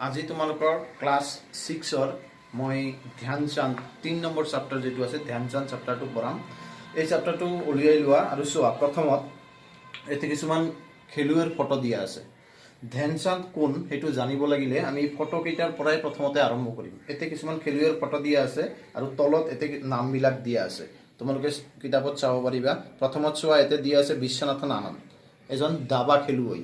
আজি তোমালোকৰ ক্লাছ ছিক্সৰ মই ধ্যানচান্দ 3 নম্বৰ চেপ্টাৰ যিটো আছে, ধ্যানচান্দ চেপ্টাৰটো পঢ়াম। এই চেপ্টাৰটো উলিয়াই লোৱা আৰু চোৱা। প্ৰথমত ইয়াতে কিছুমান খেলুৱৈৰ ফটো দিয়া আছে। ধ্যানচান্দ কোন, সেইটো জানিব লাগিলে আমি ফটোকেইটাৰ পৰাই প্ৰথমতে আৰম্ভ কৰিম। ইয়াতে কিছুমান খেলুৱৈৰ ফটো দিয়া আছে আৰু তলত ইয়াতে নামবিলাক দিয়া আছে। তোমালোকে কিতাপত চাব পাৰিবা। প্ৰথমত চোৱা, ইয়াতে দিয়া আছে বিশ্বনাথন আনন্দ, এজন দাবা খেলুৱৈ।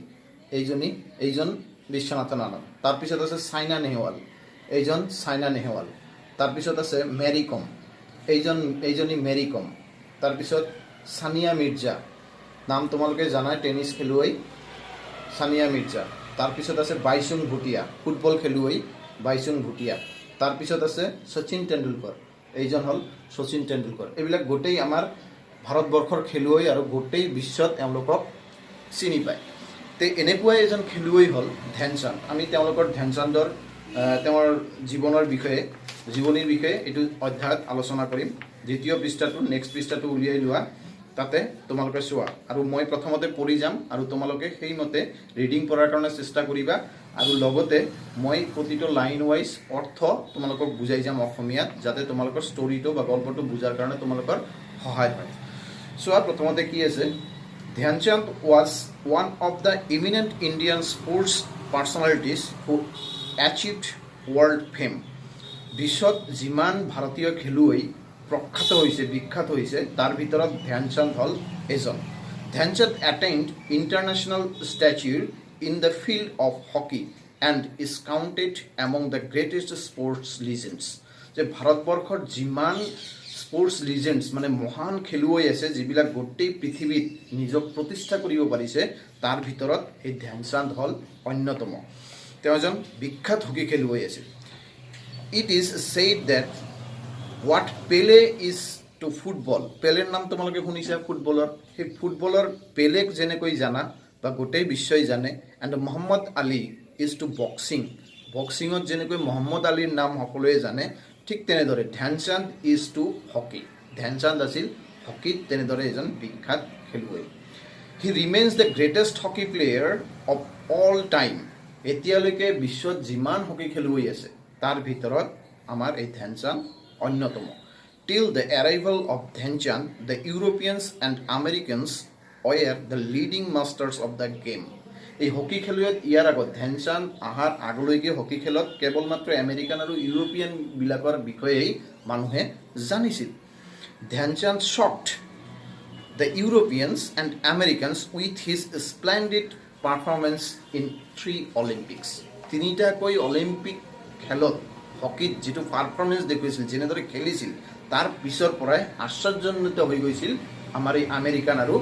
এইজন বিশ্বনাথন আনন্দ। তাৰপিছত আছে চাইনা নেহৱাল, এইজন চাইনা নেহৱাল। তাৰপিছত আছে মেৰী কম, এইজনী মেৰী কম। তাৰপিছত ছানিয়া মিৰ্জা, নাম তোমালোকে জানাই, টেনিছ খেলুৱৈ ছানিয়া মিৰ্জা। তাৰপিছত আছে বাইচুং ভুটীয়া, ফুটবল খেলুৱৈ বাইচুং ভুটীয়া। তাৰপিছত আছে শচীন টেণ্ডুলকৰ, এইজন হ'ল শচীন টেণ্ডুলকৰ। এইবিলাক গোটেই আমাৰ ভাৰতবৰ্ষৰ খেলুৱৈ আৰু গোটেই বিশ্বত এওঁলোকক চিনি পায়। তে এনেকুৱাই এজন খেলুৱৈ হ'ল ধ্যানচান্দ। আমি তেওঁলোকৰ ধ্যানচান্দৰ তেওঁৰ জীৱনৰ বিষয়ে, জীৱনীৰ বিষয়ে এইটো অধ্যায়ত আলোচনা কৰিম। দ্বিতীয় পৃষ্ঠাটো, নেক্সট পৃষ্ঠাটো উলিয়াই লোৱা। তাতে তোমালোকে চোৱা আৰু মই প্ৰথমতে পঢ়ি যাম আৰু তোমালোকে সেইমতে ৰিডিং পঢ়াৰ কাৰণে চেষ্টা কৰিবা আৰু লগতে মই প্ৰতিটো লাইন ৱাইজ অৰ্থ তোমালোকক বুজাই যাম অসমীয়াত, যাতে তোমালোকৰ ষ্টৰিটো বা গল্পটো বুজাৰ কাৰণে তোমালোকৰ সহায় হয়। চোৱা, প্ৰথমতে কি আছে? Dhyan Chand was one of the eminent Indian sports personalities who achieved world fame. বিশ্বত যিমান ভাৰতীয় খেলুৱৈ প্ৰখ্যাত হৈছে, বিখ্যাত হৈছে, তাৰ ভিতৰত ধ্যানচান্দ হ'ল এজন। Dhyan Chand attained international stature in the field of hockey and is counted among the greatest sports legends. যে ভাৰতবৰ্ষৰ যিমান স্পৰ্টছ লিজেণ্ডছ, মানে মহান খেলুৱৈ আছে, যিবিলাক গোটেই পৃথিৱীত নিজক প্ৰতিষ্ঠা কৰিব পাৰিছে, তাৰ ভিতৰত এই ধ্যানচান্দ হ'ল অন্যতম। তেওঁ এজন বিখ্যাত হকী খেলুৱৈ আছিল। It is said that what Pele is to football, পেলেৰ নাম তোমালোকে শুনিছা ফুটবলৰ, সেই ফুটবলৰ পেলেক যেনেকৈ জানা বা গোটেই বিশ্বই জানে, and Muhammad Ali is to boxing, বক্সিঙত যেনেকৈ মহম্মদ আলীৰ নাম সকলোৱে জানে, ঠিক তেনেদৰে Dhyan Chand is to hockey. Dhyanchand আছিল হকীত তেনেদৰে এজন বিখ্যাত খেলুৱৈ। He remains the greatest hockey player of all time. এতিয়ালৈকে বিশ্বত যিমান হকী খেলুৱৈ আছে, তাৰ ভিতৰত আমাৰ এই ধ্যানচান্দ অন্যতম। Till the arrival of Dhyan Chand, the Europeans and Americans were the leading masters of the game. এই হকী খেলুৱৈত ইয়াৰ আগত, ধ্যানচান্দ অহাৰ আগলৈকে হকী খেলত কেৱল মাত্ৰ আমেৰিকান আৰু ইউৰোপিয়ানবিলাকৰ বিষয়েই মানুহে জানিছিল। Dhyan Chand shocked the Europeans and Americans with his splendid performance in three Olympics. তিনিটাকৈ অলিম্পিক খেলত হকীত যিটো পাৰফৰ্মেঞ্চ দেখুৱাইছিল, যেনেদৰে খেলিছিল, তাৰ পিছৰ পৰাই আশ্চৰ্যান্বিত হৈ গৈছিল আমাৰ এই আমেৰিকান আৰু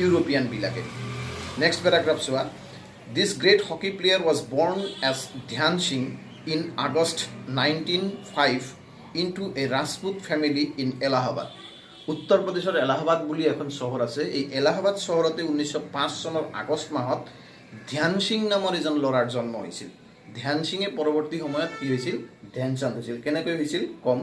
ইউৰোপিয়ানবিলাকে। নেক্সট পেৰাগ্ৰাফ চোৱা। This great hockey player was born as Dhyan Singh in August 1905 into a Rajput family in Allahabad. উত্তৰ প্ৰদেশৰ এলাহাবাদ বুলি এখন চহৰ আছে। এই এলাহাবাদ চহৰতে 1905 চনৰ আগষ্ট মাহত ধ্যান সিং নামৰ এজন ল'ৰাৰ জন্ম হৈছিল। ধ্যান সিঙে পৰৱৰ্তী সময়ত কি হৈছিল? ধ্যানচান্দ হৈছিল। কেনেকৈ হৈছিল কম।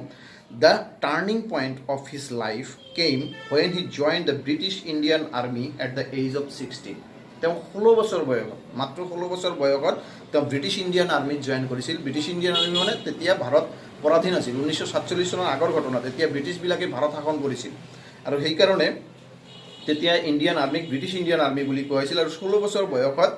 The turning point of his life came when he joined the British Indian Army at the age of 16. তেওঁ 16 বছৰ বয়সত, মাত্ৰ 16 বছৰ বয়সত তেওঁ ব্ৰিটিছ ইণ্ডিয়ান আৰ্মিত জইন কৰিছিল। ব্ৰিটিছ ইণ্ডিয়ান আৰ্মি মানে তেতিয়া ভাৰত পৰাধীন আছিল। 1947 চনৰ আগৰ ঘটনা। তেতিয়া ব্ৰিটিছবিলাকে ভাৰত শাসন কৰিছিল আৰু সেইকাৰণে তেতিয়া ইণ্ডিয়ান আৰ্মিক ব্ৰিটিছ ইণ্ডিয়ান আৰ্মি বুলি কোৱা হৈছিল। আৰু 16 বছৰ বয়সত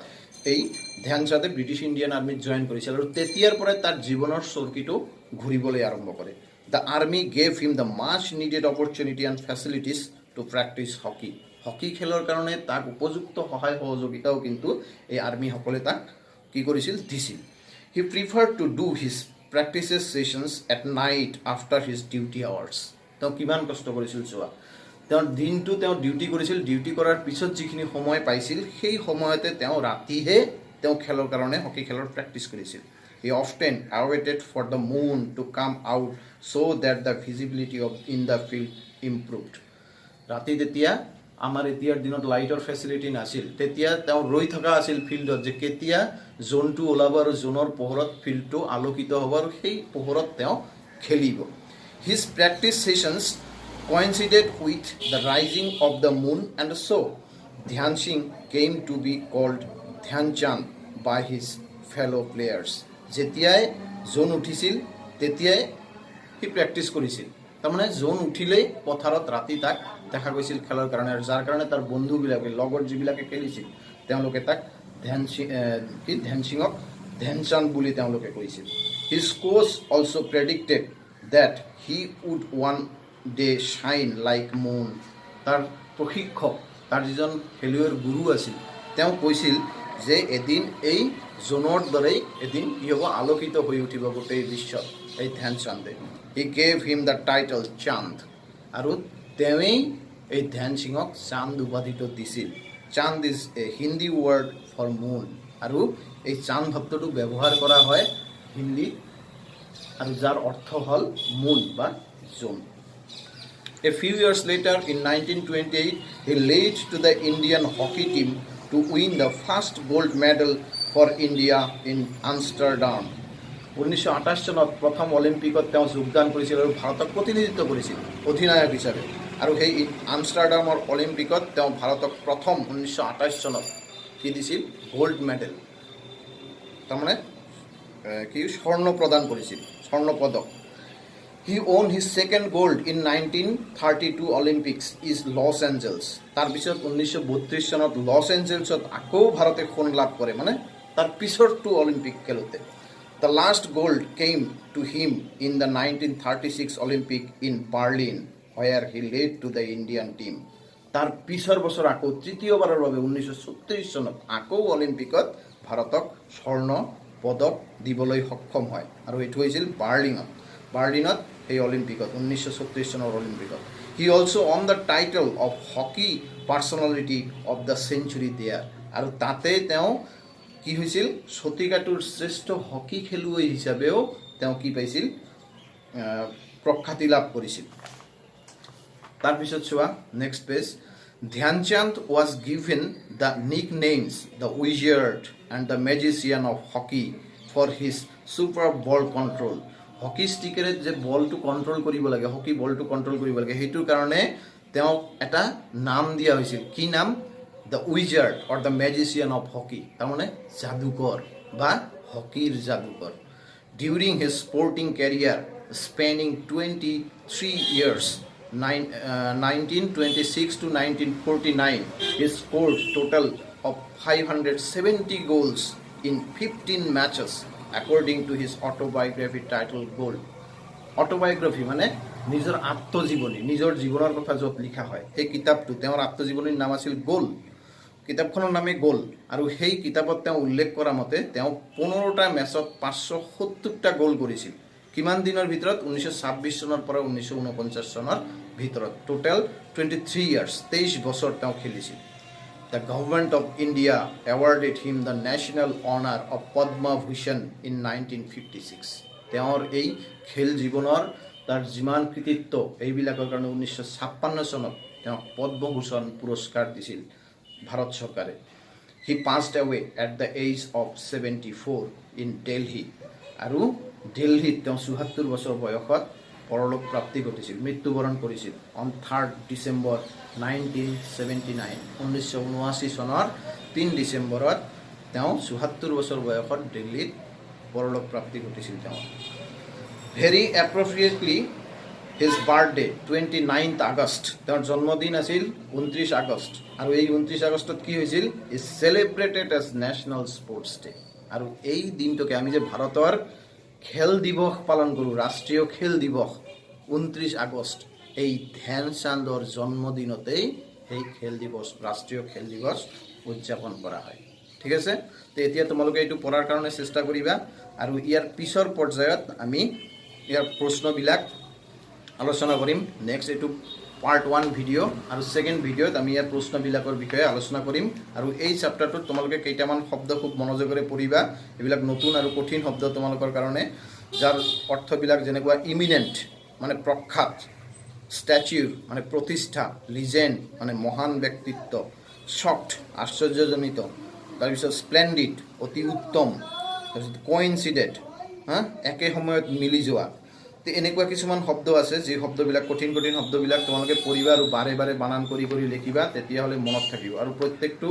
এই ধ্যানচাঁদে ব্ৰিটিছ ইণ্ডিয়ান আৰ্মিত জইন কৰিছিল আৰু তেতিয়াৰ পৰাই তাৰ জীৱনৰ চৰকিটো ঘূৰিবলৈ আৰম্ভ কৰে। The army gave him the much needed opportunity and facilities to practice hockey. Hockey খেলৰ কাৰণে তাক উপযুক্ত সহায় সহযোগিতাও কিন্তু এই আৰ্মিসকলে তাক কি কৰিছিল? দিছিল। He preferred to do his practices sessions at night after his duty hours. তেওঁ কিমান কষ্ট কৰিছিল চোৱা। তেওঁ দিনটো তেওঁ ডিউটি কৰিছিল। ডিউটি কৰাৰ পিছত যিখিনি সময় পাইছিল, সেই সময়তে তেওঁ ৰাতিহে তেওঁ খেলৰ কাৰণে, হকী খেলৰ প্ৰেক্টিচ কৰিছিল। He often awaited for the moon to come out so that the visibility of in the field improved. ৰাতি, তেতিয়া আমাৰ এতিয়াৰ দিনত লাইটৰ ফেচিলিটি নাছিল, তেতিয়া তেওঁ ৰৈ থকা আছিল ফিল্ডত যে কেতিয়া জোনটো ওলাব আৰু জোনৰ পোহৰত ফিল্ডটো আলোকিত হ'ব আৰু সেই পোহৰত তেওঁ খেলিব। His practice sessions coincided with the rising of the moon, and so Dhyan Singh came to be called Dhyan Chand by his fellow players. যেতিয়াই জোন উঠিছিল, তেতিয়াই সি প্ৰেক্টিচ কৰিছিল। তাৰমানে জোন উঠিলেই পথাৰত ৰাতি তাক দেখা গৈছিল খেলৰ কাৰণে। আৰু যাৰ কাৰণে তাৰ বন্ধুবিলাকে, লগৰ যিবিলাকে খেলিছিল, তেওঁলোকে তাক ধ্যান সিং, কি ধ্যান সিঙক ধ্যানচান্দ বুলি তেওঁলোকে কৈছিল। His coach also predicted that he would one day shine like moon. তাৰ প্ৰশিক্ষক, তাৰ যিজন খেলুৱৈৰ গুৰু আছিল, তেওঁ কৈছিল যে এদিন এই জোনৰ দৰেই এদিন কি হ'ব, আলোকিত হৈ উঠিব গোটেই বিশ্বত এই ধ্যানচান্দে। He gave him the title Chand. আৰু তেওঁৱেই এই ধ্যান সিঙক চান্দ উপাধিটো দিছিল। Chand is a Hindi word for moon. আৰু এই চান্দ শব্দটো ব্যৱহাৰ কৰা হয় হিন্দীত আৰু যাৰ অৰ্থ হ'ল মুন বা জোন। A few years later, in 1928, he led to the Indian hockey team to win the first gold medal for India in Amsterdam. 1928 চনত প্ৰথম অলিম্পিকত তেওঁ যোগদান কৰিছিল আৰু ভাৰতক প্ৰতিনিধিত্ব কৰিছিল অধিনায়ক হিচাপে। আৰু সেই আমষ্টাৰডামৰ অলিম্পিকত তেওঁ ভাৰতক প্ৰথম 1928 চনত কি দিছিল? গ'ল্ড মেডেল, তাৰমানে কি স্বৰ্ণ প্ৰদান কৰিছিল, স্বৰ্ণ পদক। He won his second gold in 1932 Olympics in Los Angeles. তাৰপিছত 1932 চনত লছ এঞ্জেলছত আকৌ ভাৰতে সোণ লাভ কৰে, মানে তাৰ পিছৰটো Olympic খেলোতে। The last gold came to him in the 1936 Olympic in Berlin, where he led to the Indian team. তাৰ পিছৰ বছৰ আকৌ তৃতীয়বাৰৰ বাবে 1936 চনত আকৌ অলিম্পিকত ভাৰতক স্বৰ্ণ পদক দিবলৈ সক্ষম হয়। আৰু এইটো হৈছিল বাৰ্লিনত, বাৰ্লিনত সেই অলিম্পিকত, 1936 চনৰ অলিম্পিকত। He also won the title of hockey personality of the century there. আৰু তাতে তেওঁ কি হৈছিল? শতিকাটোৰ শ্ৰেষ্ঠ হকী খেলুৱৈ হিচাপেও তেওঁ কি পাইছিল? প্ৰখ্যাতি লাভ কৰিছিল। তাৰপিছত চোৱা, next page. Dhyan Chand was given the nicknames the wizard and the magician of hockey for his super ball control. Hockey ষ্টিকেৰে যে বলটো কণ্ট্ৰল কৰিব লাগে, হকী বলটো কণ্ট্ৰল কৰিব লাগে, সেইটোৰ কাৰণে তেওঁক এটা নাম দিয়া হৈছিল। কি নাম? The wizard or the magician of hockey, তাৰমানে যাদুকৰ বা হকীৰ যাদুকৰ। During his sporting career spanning 23 years, 1926 to 1949, he scored total of 570 goals in 15 matches, according to his autobiography titled Goal. Autobiography মানে নিজৰ আত্মজীৱনী, নিজৰ জীৱনৰ কথা য'ত লিখা হয়, সেই কিতাপটো। তেওঁৰ আত্মজীৱনীৰ নাম আছিল গ'ল, কিতাপখনৰ নামেই গ'ল। আৰু সেই কিতাপত তেওঁ উল্লেখ কৰা মতে তেওঁ 15টা মেচত 570টা গ'ল কৰিছিল। কিমান দিনৰ ভিতৰত? 1926 চনৰ পৰা 1949 চনৰ ভিতৰত, টোটেল 23 ইয়াৰ্ছ, 23 বছৰ তেওঁ খেলিছিল। The Government of India awarded him the national honour of Padma Bhushan in 1956. তেওঁৰ এই খেল জীৱনৰ তাৰ যিমান কৃতিত্ব, এইবিলাকৰ কাৰণে 1956 চনত তেওঁক পদ্মভূষণ পুৰস্কাৰ দিছিল ভাৰত চৰকাৰে। He passed away at the age of 74 in Delhi. আৰু দিল্লীত তেওঁ 74 বছৰ বয়সত পৰলোক প্ৰাপ্তি ঘটিছিল, মৃত্যুবৰণ কৰিছিল on 3rd December 1979. 1979 চনৰ 3 ডিচেম্বৰত তেওঁ 74 বছৰ বয়সত দিল্লীত পৰলোক প্ৰাপ্তি ঘটিছিল তেওঁৰ। Very appropriately, his birthday, 29th August, তেওঁৰ জন্মদিন আছিল 29 আগষ্ট, আৰু এই 29 আগষ্টত কি হৈছিল? Is celebrated as National Sports Day. আৰু এই দিনটোকে আমি যে ভাৰতৰ খেল দিৱস পালন কৰোঁ, ৰাষ্ট্ৰীয় খেল দিৱস 29 আগষ্ট, এই ধ্যান চান্দৰ জন্মদিনতেই সেই খেল দিৱস, ৰাষ্ট্ৰীয় খেল দিৱস উদযাপন কৰা হয়। ঠিক আছে। তো এতিয়া তোমালোকে এইটো পঢ়াৰ কাৰণে চেষ্টা কৰিবা আৰু ইয়াৰ পিছৰ পৰ্যায়ত আমি ইয়াৰ প্ৰশ্নবিলাক আলোচনা কৰিম। নেক্সট এইটো পাৰ্ট ওৱান ভিডিঅ' আৰু ছেকেণ্ড ভিডিঅ'ত আমি ইয়াৰ প্ৰশ্নবিলাকৰ বিষয়ে আলোচনা কৰিম। আৰু এই চেপ্টাৰটোত তোমালোকে কেইটামান শব্দ খুব মনোযোগেৰে পঢ়িবা। এইবিলাক নতুন আৰু কঠিন শব্দ তোমালোকৰ কাৰণে, যাৰ অৰ্থবিলাক যেনেকুৱা ইমিনেণ্ট মানে প্ৰখ্যাত, ষ্টেচিউৰ মানে প্ৰতিষ্ঠা, লিজেণ্ড মানে মহান ব্যক্তিত্ব, শ্বকড আশ্চৰ্যজনিত, তাৰপিছত স্প্লেণ্ডিড অতি উত্তম, তাৰপিছত কইনচিডেড, হা, একে সময়ত মিলি যোৱা। তে তে এনেকুৱা কিছুমান শব্দ আছে, যি শব্দবিলাক কঠিন কঠিন শব্দবিলাক তোমালোকে পঢ়িবা আৰু বাৰে বাৰে বানান কৰি কৰি লিখিবা, তেতিয়াহ'লে মনত থাকিব। আৰু প্ৰত্যেকটো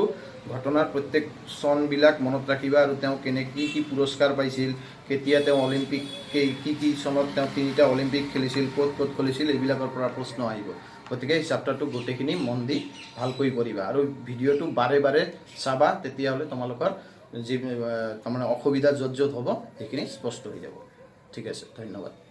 ঘটনাৰ প্ৰত্যেক চনবিলাক মনত ৰাখিবা আৰু তেওঁ কেনে কি কি পুৰস্কাৰ পাইছিল, কেতিয়া তেওঁ অলিম্পিক কি কি চনত তেওঁ তিনিটা অলিম্পিক খেলিছিল, ক'ত ক'ত খেলিছিল, এইবিলাকৰ পৰা প্ৰশ্ন আহিব। গতিকে এই চেপ্টাৰটো গোটেইখিনি মন দি ভালকৈ পঢ়িবা আৰু ভিডিঅ'টো বাৰে বাৰে চাবা। তেতিয়াহ'লে তোমালোকৰ যি তাৰমানে অসুবিধা য'ত য'ত হ'ব, সেইখিনি স্পষ্ট হৈ যাব। ঠিক আছে, ধন্যবাদ।